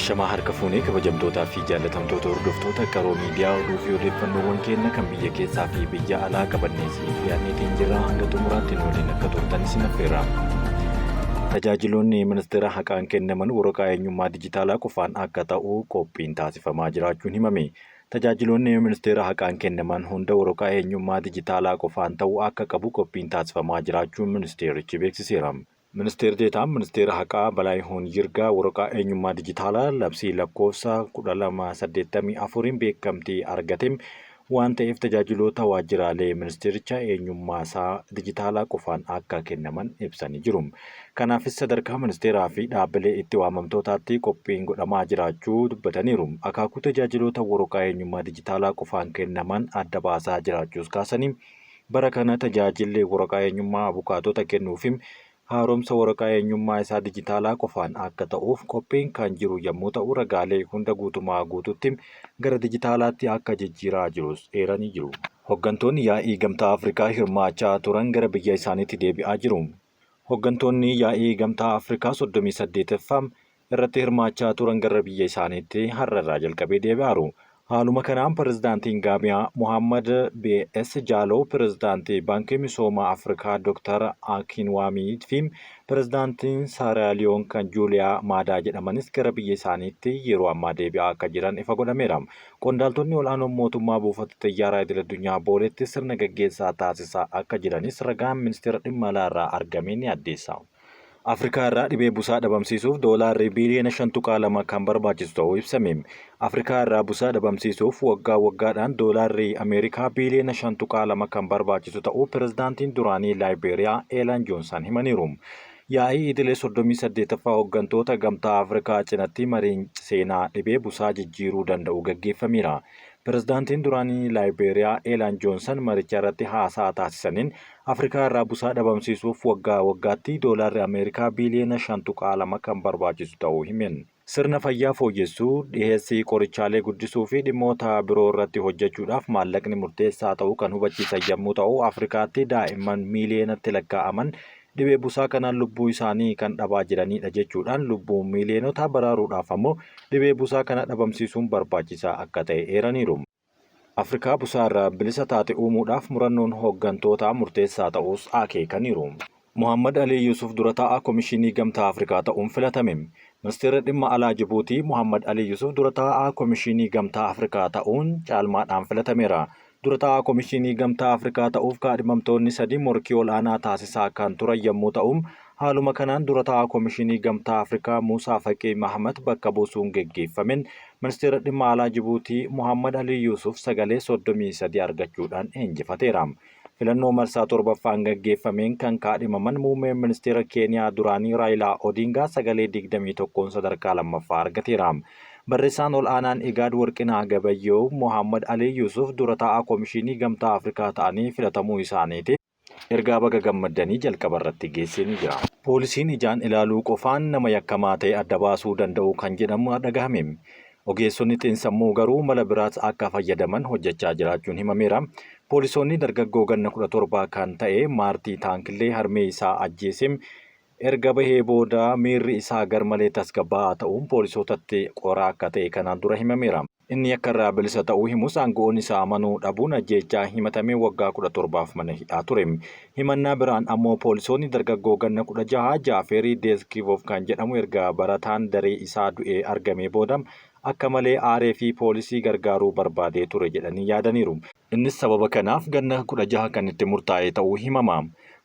Ashamaa harka fuunee kabajamtootaa fi jaallatamtoota hordoftoota Qaroo Miidiyaa oduu fi odeeffannoowwan keenya kan biyya keessaa fi biyya alaa qabannee isiniif dhiyaanneetiin jirra hanga xumuraatti nu waliin akka turtan isin affeerra. Tajaajiloonni ministeera haqaan kennaman waraqaa eenyummaa dijitaalaa qofaan akka ta'u qophiin taasifamaa jiraachuun himame. Tajaajiloonni ministeera haqaan kennaman hunda waraqaa eenyummaa dijitaalaa qofaan ta'uu akka qabu qophiin taasifamaa jiraachuun ministeerichi beeksiseera. Ministeer Deetaan Ministeera Haqaa Balaayihuun Yirgaa waraqaa eenyummaa dijitaalaa labsii lakkoofsa 1284n beekamtii argate waan ta'eef tajaajiloota waajjiraalee ministeericha eenyummaasaa dijitaalaa qofaan akka kennaman ibsanii jiru. Kanaafis sadarkaa ministeeraa fi dhaabbilee itti waamamtootaatti qophiin godhamaa jiraachuu dubbataniiru. Akaakuu tajaajiloota waraqaa eenyummaa dijitaalaa qofaan kennaman adda baasaa jiraachuus kaasanii bara kana tajaajilli waraqaa eenyummaa abukaatota kennuufi haaromsa waraqaa eenyummaa isaa dijitaalaa qofaan akka ta'uuf qophiin kan jiru yommuu ta'u ragaalee hunda guutumaa guututti gara dijitaalaatti akka jijjiiraa jirus eeranii jiru. Hoggantoonni yaa'ii Gamtaa Afrikaa hirmaachaa turan gara biyya isaaniitti deebi'aa jiru. Hoggantoonni yaa'ii Gamtaa Afrikaa 38ffaa irratti hirmaachaa turan gara biyya isaaniitti har'a irraa jalqabee deebi'aaru. Haaluma kanaan Pirezidaantiin Gaabiyaa Mohaammad B.S. Jaaloo, Pirezidaantii Baankii Misoomaa Afrikaa Dr. Akinwaamii fi Pirezidaantiin Saaraaliyoon kan Juuliyaa Maadaa jedhamanis gara biyya isaaniitti yeroo ammaa deebi'aa akka jiran ifa godhameera. Qondaaltonni ol'aanoon mootummaa buufata xiyyaaraa idil-addunyaa Booleetti sirna gaggeessaa taasisaa akka jiranis ragaan ministeera dhimma alaa irraa argame ni addeessa. Afrikaa irraa dhibee busaa dhabamsiisuuf doolaarri biiliyoona 5.2 kan barbaachisu ta'uu ibsame. Afrikaa irraa busaa dhabamsiisuuf waggaa waggaadhaan doolaarri Ameerikaa biiliyoona 5.2 kan barbaachisu ta'uu pirezidaantiin duraanii Laayibeeriyaa Eelan Joonsan himaniiru. Yaa'ii idilee 38ffaa hoggantoota Gamtaa Afrikaa cinatti mariin seenaa dhibee busaa jijjiiruu danda'u gaggeeffameera. Pirezidaantiin duraanii Laayibeeriyaa Eelan Joonsan maricha irratti haasaa taasisaniin Afrikaa irraa busaa dhabamsiisuuf waggaa waggaatti doolaarri Ameerikaa biiliyoona 5.2 kan barbaachisu ta'uu himen. Sirna fayyaa fooyyessuu, dhiheessii qorichaalee guddisuu fi dhimmoota biroo irratti hojjechuudhaaf maallaqni murteessaa ta'uu kan hubachiisan yammuu ta'u, Afrikaatti daa'imman miiliyoonatti lakkaa'aman dhibee busaa kanaan lubbuu isaanii kan dhabaa jiraniidha jechuudhaan lubbuu miiliyonotaa baraaruudhaaf ammoo dhibee busaa kana dhabamsiisuun barbaachisaa akka ta'e eeraniiru. Afrikaa busaa irraa bilisa taate uumuudhaaf murannoon hooggantootaa murteessaa ta'uus akeekaniiru. Mohaammad Alii Yuusuf dura taa'aa Komishinii Gamtaa Afrikaa ta'uun filatame. Ministeerri Dhimma Alaa Jibuutii Mohaammad Alii Yuusuf dura taa'aa Komishinii Gamtaa Afrikaa ta'uun caalmaadhaan filatameera. Dura taa'aa Komishinii Gamtaa Afrikaa ta'uuf kaadhimamtoonni sadi morkii ol'aanaa taasisaa kan turan yommuu ta'u, haaluma kanaan dura taa'aa Komishinii Gamtaa Afrikaa Muusaa Faqii Mahamat bakka buusuun geggeeffameen Ministeera Dhimma Alaa Jibuutii Mohaammad Alii Yuusuf sagalee 33 argachuudhaan injifateera. Filannoo marsaa 7ffaan gaggeeffameen kan kaadhimaman Muummeen Ministeera Keeniyaa duraanii Raayilaa Odiingaa sagalee 21n sadarkaa lammaffaa argateera. Barreessaan Ol'aanaan Igaad Warqinaa Gabayyoo Mohaammad Alii Yuusuf dura taa'aa Komishinii Gamtaa Afrikaa ta'anii filatamuu isaaniitiif ergaa baga gammaddanii jalqaba irratti geessee ni jira. Poolisiin ijaan ilaaluu qofaan nama yakkamaa ta'e adda baasuu danda'u kan jedhamu dhagahame. Ogeessonni xiinsammuu garuu mala biraas akka fayyadaman hojjechaa jiraachuun himameera. Poolisoonni dargaggoo ganna 17 kan ta'e Maartii Taankillee harmee isaa ajjeese erga bahee booda miirri isaa garmalee tasgabbaa'aa ta'uun poolisootatti qoraa akka ta'e kanaan dura himameera. Inni yakka irraa bilisa ta'uu himus aanga'oonni isaa amanuu dhabuun ajjeechaa himatamee waggaa 17f mana hidhaa ture. Himannaa biraan ammoo poolisoonni dargaggoo ganna 16 Jaafeerii Deeskiivoof kan jedhamu erga barataan daree isaa du'ee argamee booda akka malee aaree fi poolisii gargaaruu barbaadee ture jedhanii yaadaniiru. Innis sababa kanaaf ganna 16 kan itti murtaa'e ta'uu himama.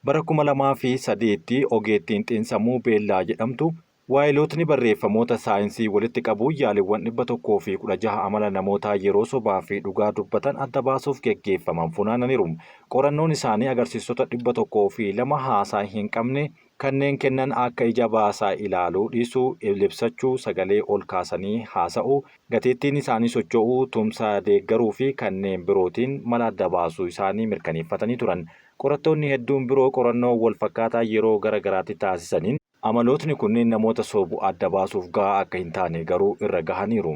Bara 2003tti ogeettiin xiinsammuu Beellaa jedhamtu Waayilootni barreeffamoota saayinsii walitti qabuun yaaliwwan 116 amala namootaa yeroo sobaa fi dhugaa dubbatan adda baasuuf geggeeffaman funaananiiru. Qorannoon isaanii agarsiistota 102 haasaa hin qabne kanneen kennan akka ija baasaa ilaaluu dhiisuu, libsachuu, sagalee ol kaasanii haasa'uu, gateettiin isaanii socho'uu, tumsa deeggaruu fi kanneen birootiin mala adda baasuu isaanii mirkaneeffatanii turan. Qorattoonni hedduun biroo qorannoo wal fakkaataa yeroo gara garaatti taasisaniin, Amalootni kunneen namoota sobu adda baasuuf gahaa akka hin taane garuu irra gahaniiru.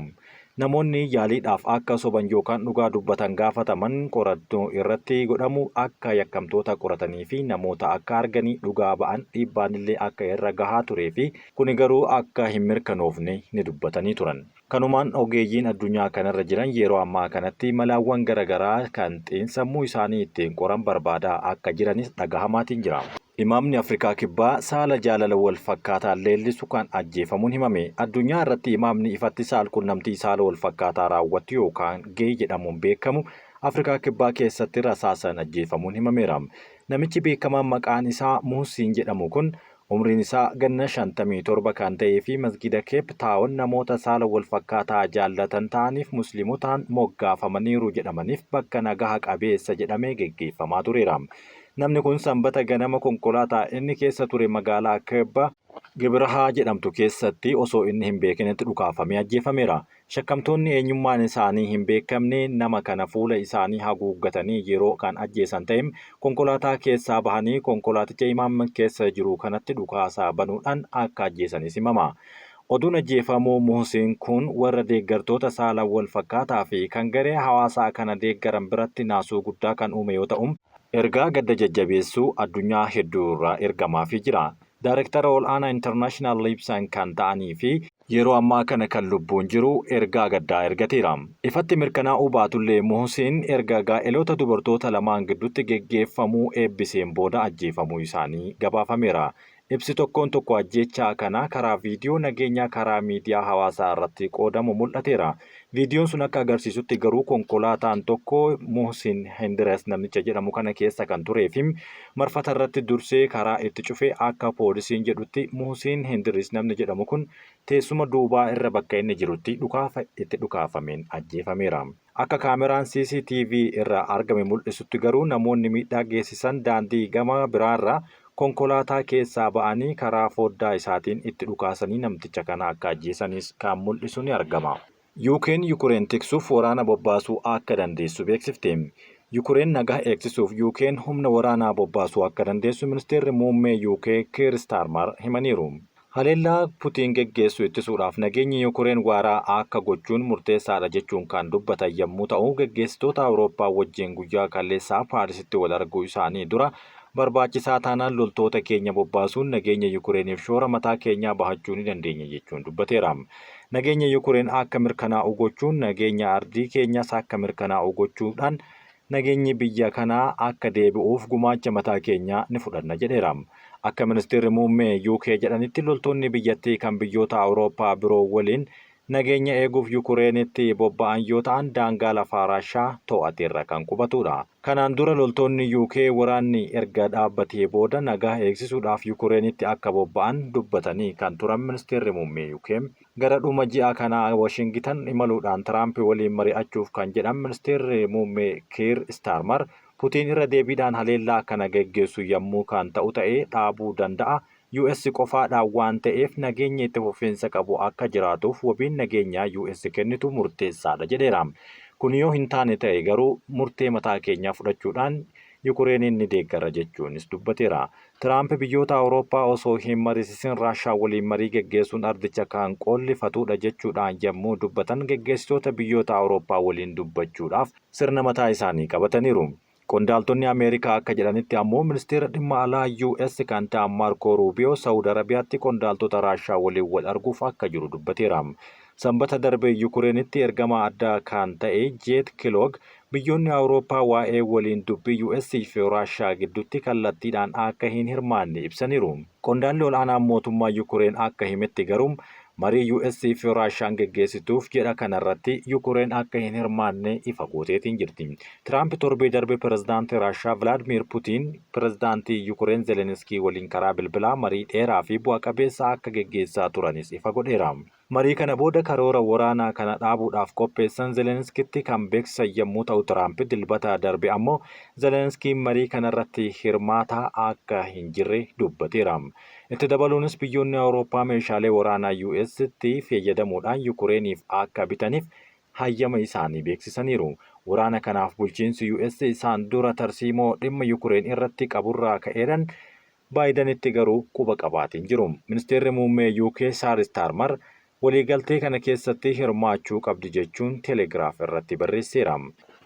Namoonni yaaliidhaaf akka soban yookaan dhugaa dubbatan gaafataman qorannoo irratti godhamu akka yakkamtoota qoratanii fi namoota akka arganii dhugaa ba'an dhiibbaanillee akka irra gahaa turee fi kuni garuu akka hin mirkanoofne ni dubbatanii turan. Kanumaan ogeeyyiin addunyaa kanarra jiran yeroo ammaa kanatti malaawwan garaagaraa kan xiinsammuu isaanii ittiin qoran barbaadaa akka jiranis dhagahamaatiin jira. Imaamni Afrikaa Kibbaa saala jaalala wal fakkaataa leellisu kan ajjeefamuun himame. Addunyaa irratti imaamni ifatti saalqunnamtii saala wal fakkaataa raawwatu yookaan gay jedhamuun beekamu Afrikaa Kibbaa keessatti rasaasan ajjeefamuun himameera. Namichi beekamaan maqaan isaa Muhsiin jedhamu kun umriin isaa ganna 57 kan ta'ee fi masgida Keep Taawon namoota saala wal fakkaataa jaallatan ta'aniif musliimotaan moggaafamaniiru jedhamaniif bakka nagaha qabeessa jedhamee geggeeffamaa tureera. Namni kun Sanbata ganama konkolaataa inni keessa ture magaalaa Kibba Gibirahaa jedhamtu keessatti osoo inni hin beekinitti dhukaafamee ajjeefameera. Shakkamtoonni eenyummaan isaanii hin beekamne nama kana fuula isaanii haguuggatanii yeroo kan ajjeesan ta'e konkolaataa keessaa bahanii konkolaaticha imaam keessa jiru kanatti dhukaasaa banuudhaan akka ajjeesanis himama. Oduun ajjeefamuu Muhsiin kun warra deeggartoota saala wal fakkaataa fi kan garee hawaasaa kana deeggaran biratti naasuu guddaa kan uume yoo ta'u, ergaa gadda jajjabeessuu addunyaa hedduu irraa ergamaafii jira. Daarektara ol'aanaa International Liibsan kan ta'anii fi yeroo ammaa kana kan lubbuun jiru ergaa gaddaa ergateera. Ifatti mirkanaa'uu baatullee Muhsiin erga gaa'eloota dubartoota lamaan gidduutti geggeeffamuu eebbiseen booda ajjeefamuu isaanii gabaafameera. Ibsi tokkoon tokko ajjeechaa kana karaa viidiyoo nageenyaa karaa miidiyaa hawaasaa irratti qoodamu mul'ateera. Viidiyoon sun akka agarsiisutti garuu konkolaataan tokko Muhsin Hendires namicha jedhamu kana keessa kan turee fi marfata irratti dursee karaa itti cufee akka poolisiin jedhutti Muhsin Hendires namni jedhamu kun teessuma duubaa irra bakka inni jirutti dhukaafa itti dhukaafameen ajjeefameera. Akka kaameraan CCTV irraa argame mul'isutti garuu namoonni miidhaa geessisan daandii gama biraarraa konkolaataa keessaa ba'anii karaa foddaa isaatiin itti dhukaasanii namticha kana akka ajjeesanis kan mul'isu ni argama. UK'n Yukureen tiksuuf waraana bobbaasuu akka dandeessu beeksifte. Yukureen nagaa eegsisuuf UK'n humna waraanaa bobbaasuu akka dandeessu ministeerri muummee UK Keir Starmer himaniiru. Haleellaa Putiin geggeessu ittisuudhaaf nageenyi Yukureen waaraa akka gochuun murteessaadha jechuun kan dubbatan yommuu ta'u, geggeessitoota Awurooppaa wajjin guyyaa kaleessaa Paarisitti wal arguu isaanii dura barbaachisaa taanaan loltoota keenya bobbaasuun nageenya Yukureeniif shoora mataa keenyaa bahachuu ni dandeenya jechuun dubbateera. Nageenya Yukureen akka mirkanaa'u gochuun nageenya ardii keenyaas akka mirkanaa'u gochuudhaan nageenyi biyya kanaa akka deebi'uuf gumaacha mataa keenyaa ni fudhanna jedheera. Akka ministeerri muummee UK jedhanitti loltoonni biyyattii kan biyyoota Awurooppaa biroo waliin nageenya eeguuf Yukureenitti bobba'an yoo ta'an daangaa lafaa Raashaa to'ateerra kan qubatudha. Kanaan dura loltoonni UK waraanni erga dhaabbatee booda nagaa eegsisuudhaaf Yukureenitti akka bobba'an dubbatanii kan turan ministeerri muummee UK gara dhuma ji'a kanaa Washingitan imaluudhaan Tiraamp waliin mari'achuuf kan jedhan ministeerri muummee Kiir Staarmar Putiin irra deebiidhaan haleellaa kana geggeessu yommuu kan ta'u ta'ee dhaabuu danda'a. US qofaadhaan waan ta'eef nageenya itti fufiinsa qabu akka jiraatuuf wabiin nageenyaa US kennitu murteessaadha jedheera. Kun yoo hin taane ta'e garuu murtee mataa keenyaa fudhachuudhaan Yukureeniin ni deeggarra jechuunis dubbateera. Tiraamp biyyoota Awurooppaa osoo hin mariisisin Raashaa waliin marii geggeessuun ardicha kan qoollifatudha jechuudhaan yommuu dubbatan geggeessitoota biyyoota Awurooppaa waliin dubbachuudhaaf sirna mataa isaanii qabataniiru. Qondaaltonni Ameerikaa akka jedhanitti ammoo ministeera dhimma alaa US kan ta'an Maarkoo Ruubiyoo Saawud Arabiyaatti qondaaltota Raashaa waliin wal arguuf akka jiru dubbateera. Sanbata darbe Yukureenitti ergamaa addaa kan ta'e Jeet Kiloog biyyoonni Awurooppaa waa'ee waliin dubbii US fi Raashaa gidduutti kallattiidhaan akka hin hirmaanne ibsaniiru. Qondaalli ol'aanaan mootummaa Yukureen akka himetti garuu marii US fi Raashaan geggeessituuf jedha kanarratti Yukureen akka hin hirmaanne ifa gooteetiin jirti. Tiraamp torbee darbe pirezidaantii Raashaa Vilaadimiir Putiin pirezidaantii Yukureen Zelenskii waliin karaa bilbilaa marii dheeraa fi bu'a qabeessa akka geggeessaa turanis ifa godheera. Marii kana booda karoora waraanaa kana dhaabuudhaaf qopheessan Zelenskitti kan beeksisan yommuu ta'u Tiraamp dilbata darbe ammoo Zelenskiin marii kanarratti hirmaataa akka hin jirre dubbateera. Itti dabaluunis biyyoonni Awurooppaa meeshaalee waraanaa US'tti fayyadamuudhaan Yukureeniif akka bitaniif hayyama isaanii beeksisaniiru. Waraana kanaaf bulchiinsi US isaan dura tarsiimoo dhimma Yukureen irratti qaburraa ka'eedhaan Baayidanitti garuu quba qabaatiin jiru. Ministeerri muummee UK Saar Staarmar Waliigaltee kana keessatti hirmaachuu qabdi jechuun Telegiraaf irratti barreesseera.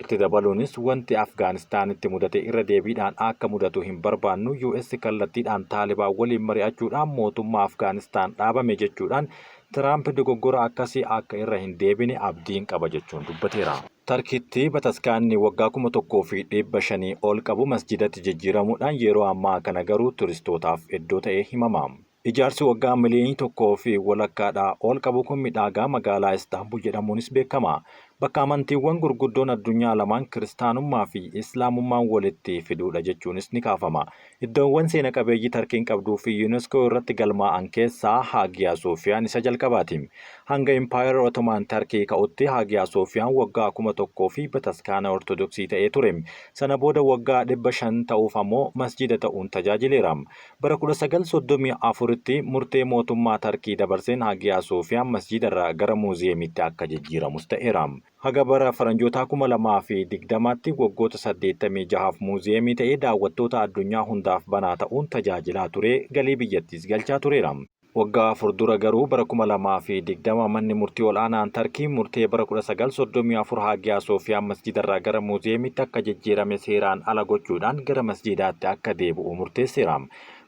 Itti dabaluunis wanti Afgaanistaanitti mudate irra deebiidhaan akka mudatu hin barbaannu, US kallattiidhaan Taalibaan waliin mari'achuudhaan mootummaa Afgaanistaan dhaabame jechuudhaan Tiraamp dogoggora akkasii akka irra hin deebine abdiin qaba jechuun dubbateera. Tarkiitti bataskaanni waggaa 1500 ol qabu masjidatti jijjiiramuudhaan yeroo ammaa kana garuu turistootaaf iddoo ta'ee himama. Ijaarsi waggaa miliyoonii tokkoo fi walakkaadhaa ol qabu kun midhaagaa magaalaa Istaanbul jedhamuunis beekama. Bakka amantiiwwan gurguddoon addunyaa lamaan Kiristaanummaa fi Islaamummaan walitti fiduudha jechuunis ni kaafama. Iddoowwan seena qabeeyyii Tarkiin qabduu fi UNESCO irratti galmaa'an keessaa Haagiyaa Soofiyaan isa jalqabaati. Hanga Impaayerri Otomaan Tarkii ka'utti Haagiyaa Soofiyaan waggaa 1000 fi bataskaana Ortodoksii ta'ee ture. Sana booda waggaa 500 ta'uuf ammoo masjiida ta'uun tajaajileera. Bara 1934tti murtee mootummaa Tarkii dabarseen Haagiyaa Soofiyaan masjiidarraa gara muuziyeemiitti akka jijjiiramus ta'eera. Haga bara faranjootaa 2020tti waggoota 86f muuziyeemii ta'ee daawwattoota addunyaa hundaaf banaa ta'uun tajaajilaa ture, galii biyyattiis galchaa tureera. Waggaa afur dura garuu bara 2020 manni murtii ol'aanaan Tarkii murtee bara 1934 Haagiyaa Soofiyaan masjiidarraa gara muuziyeemiitti akka jijjiirame seeraan ala gochuudhaan gara masjiidaatti akka deebi'u murteesseera.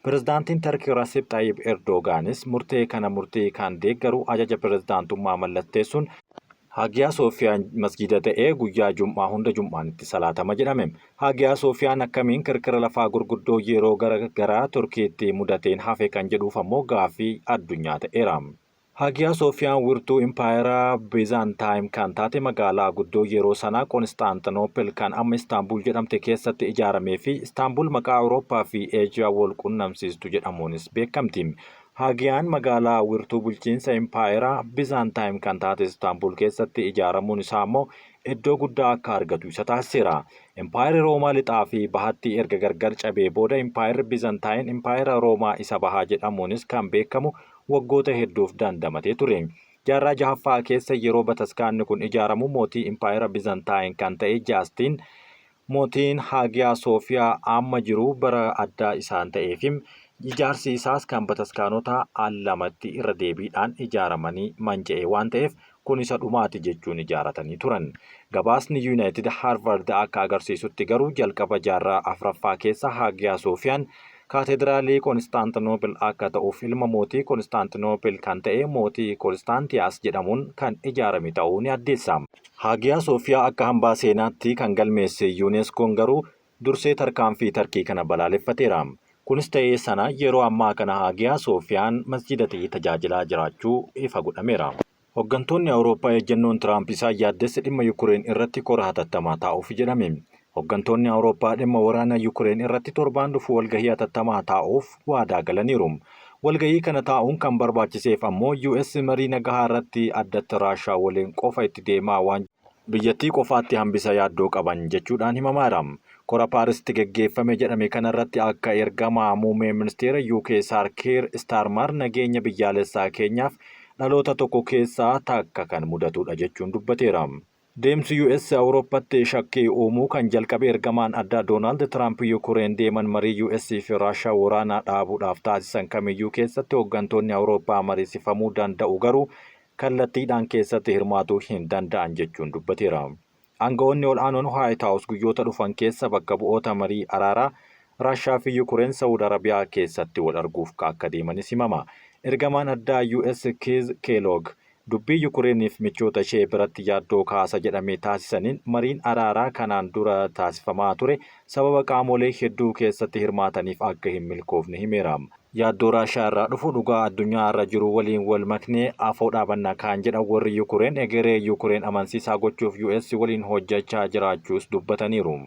Pirezidaantiin Tarkii Rasib Xayyib Erdoogaanis murtee kana murtii kan deeggaru ajaja pirezidaantummaa mallatteessuun Haagiyaa Soofiyaan masjiida ta'ee guyyaa Jum'aa hunda Jum'aan itti salaatama jedhame. Haagiyaa Soofiyaan akkamiin kirkira lafaa gurguddoo yeroo gara garaa Turkiitti mudateen hafe kan jedhuuf ammoo gaaffii addunyaa ta'eera. Haagiyaa Soofiyaan wirtuu Impaayera Biizaantaayim kan taate magaalaa guddoo yeroo sanaa Qonsxaanxinoopil kan amma Istaanbul jedhamte keessatti ijaaramee fi Istaanbul maqaa Awurooppaa fi Eeshiyaa wal qunnamsiistu jedhamuunis beekamti. Haagiyaan magaalaa wirtuu bulchiinsa Impaayera Biizaantaayim kan taate Istaanbul keessatti ijaaramuun isaa ammoo iddoo guddaa akka argatu isa taasiseera. Impaayerri Roomaa lixaa fi bahatti erga gargar cabee booda Impaayerri Biizantaayin Impaayera Roomaa isa bahaa jedhamuunis kan beekamu waggoota hedduuf dandamatee ture. Jaarraa jahaffaa keessa yeroo bataskaanni kun ijaaramu mootii Impaayera Biizantaayin kan ta'e Jaastiin mootiin Haagiyaa Soofiyaa amma jiru bara addaa isaan ta'eefi ijaarsi isaas kan bataskaanota al lamatti irra deebiidhaan ijaaramanii manca'e waan ta'eef kun isa dhumaati jechuun ijaaratanii turan. Gabaasni Yuunaayitid Haarvard akka agarsiisutti garuu jalqaba jaarraa afraffaa keessa Haagiyaa Soofiyaan kaatedraalii Konstaantinoopil akka ta'uuf ilma mootii Konstaantinoopil kan ta'e mootii Konstaantiyaas jedhamuun kan ijaarame ta'uu ni addeessa. Haagiyaa Soofiyaa akka hambaa seenaatti kan galmeesse UNESCOn garuu dursee tarkaanfii Tarkii kana balaaleffateera. Kunis ta'ee sana yeroo ammaa kana Haagiyaa Soofiyaan masjiida ta'ee tajaajilaa jiraachuu ifa godhameera. Hoggantoonni Awurooppaa ejjennoon Tiraamp isaan yaaddesse dhimma Yukireen irratti kora hatattamaa taa'uuf jedhame. Hoggantoonni Awurooppaa dhimma waraana Yukireen irratti torbaan dhufu walgahii hatattamaa taa'uuf waadaa galaniiru. Walgahii kana taa'uun kan barbaachiseef ammoo US marii nagahaa irratti addatti Raashaa waliin qofa itti deemaa waan biyyattii qofaatti hambisa yaaddoo qaban jechuudhaan himamaara. Kora Paarisitti geggeeffame jedhame kanarratti akka ergamaa muummee ministeera UK Saar Kiir Istaarmar nageenya biyyaalessaa keenyaaf dhaloota tokko keessaa takka kan mudatudha jechuun dubbateera. Deemsi US Awurooppatti shakkii uumuu kan jalqabe ergamaan addaa Doonaald Tiraamp Yukureen deeman marii US fi Raashaa waraanaa dhaabuudhaaf taasisan kamiyyuu keessatti hooggantoonni Awurooppaa mariisifamuu danda'u garuu kallattiidhaan keessatti hirmaatuu hin danda'an jechuun dubbateera. Aangawoonni ol'aanoon Waayit Haawus guyyoota dhufan keessa bakka bu'oota marii araaraa Raashaa fi Yukureen Sa'ud Arabiyaa keessatti wal arguuf akka deemanis himama. Ergamaan addaa US Kiiz Keeloog dubbii Yukureeniif michoota ishee biratti yaaddoo kaasa jedhame taasisaniin mariin araaraa kanaan dura taasifamaa ture sababa qaamolee hedduu keessatti hirmaataniif akka hin milkoofne himeera. Yaaddoo Raashaa irraa dhufu dhugaa addunyaa irra jiru waliin wal maknee afoo dhaabanna kan jedhan warri Yukureen egeree Yukureen amansiisaa gochuuf US waliin hojjechaa jiraachuus dubbataniiru.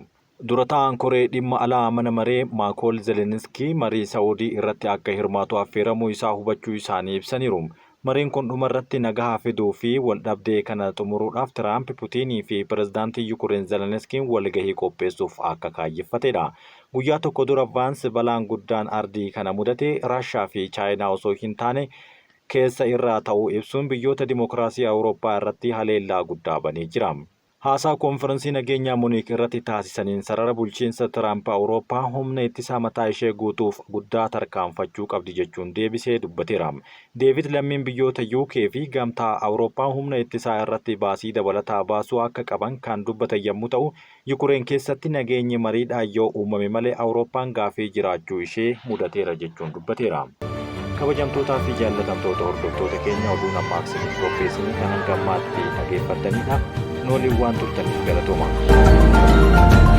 Dura taa'aan koree dhimma alaa mana maree Maakool Zelenskii marii Sa'uudii irratti akka hirmaatu affeeramuu isaa hubachuu isaanii ibsaniiru. Mariin kun dhuma irratti nagaha fiduu fi waldhabdee kana xumuruudhaaf Tiraamp, Putiinii fi pirezidaantii Yukureen Zelenskiin walgahii qopheessuuf akka kaayyeffatedha. Guyyaa tokko dura Vaans balaan guddaan ardii kana mudate Raashaa fi Chaayinaa osoo hin taane keessa irraa ta'uu ibsuun biyyoota dimokiraasii Awurooppaa irratti haleellaa guddaa banee jira. Haasaa Koonfiransii Nageenyaa Muniik irratti taasisaniin sarara bulchiinsa Tiraamp Awurooppaa humna ittisaa mataa ishee guutuuf guddaa tarkaanfachuu qabdi jechuun deebisee dubbateera. Deevid lammiin biyyoota UK fi Gamtaa Awurooppaa humna ittisaa irratti baasii dabalataa baasuu akka qaban kan dubbatan yommuu ta'u, Yukureen keessatti nageenyi mariidhaan yoo uumame malee Awurooppaan gaafii jiraachuu ishee mudateera jechuun dubbateera. Kabajamtootaa fi jaallatamtoota hordoftoota keenya, oduun ammaaf isiniif qopheessine kan hanga ammaatti dhageeffattanidha. Nu waliin waan turtaniif galatooma.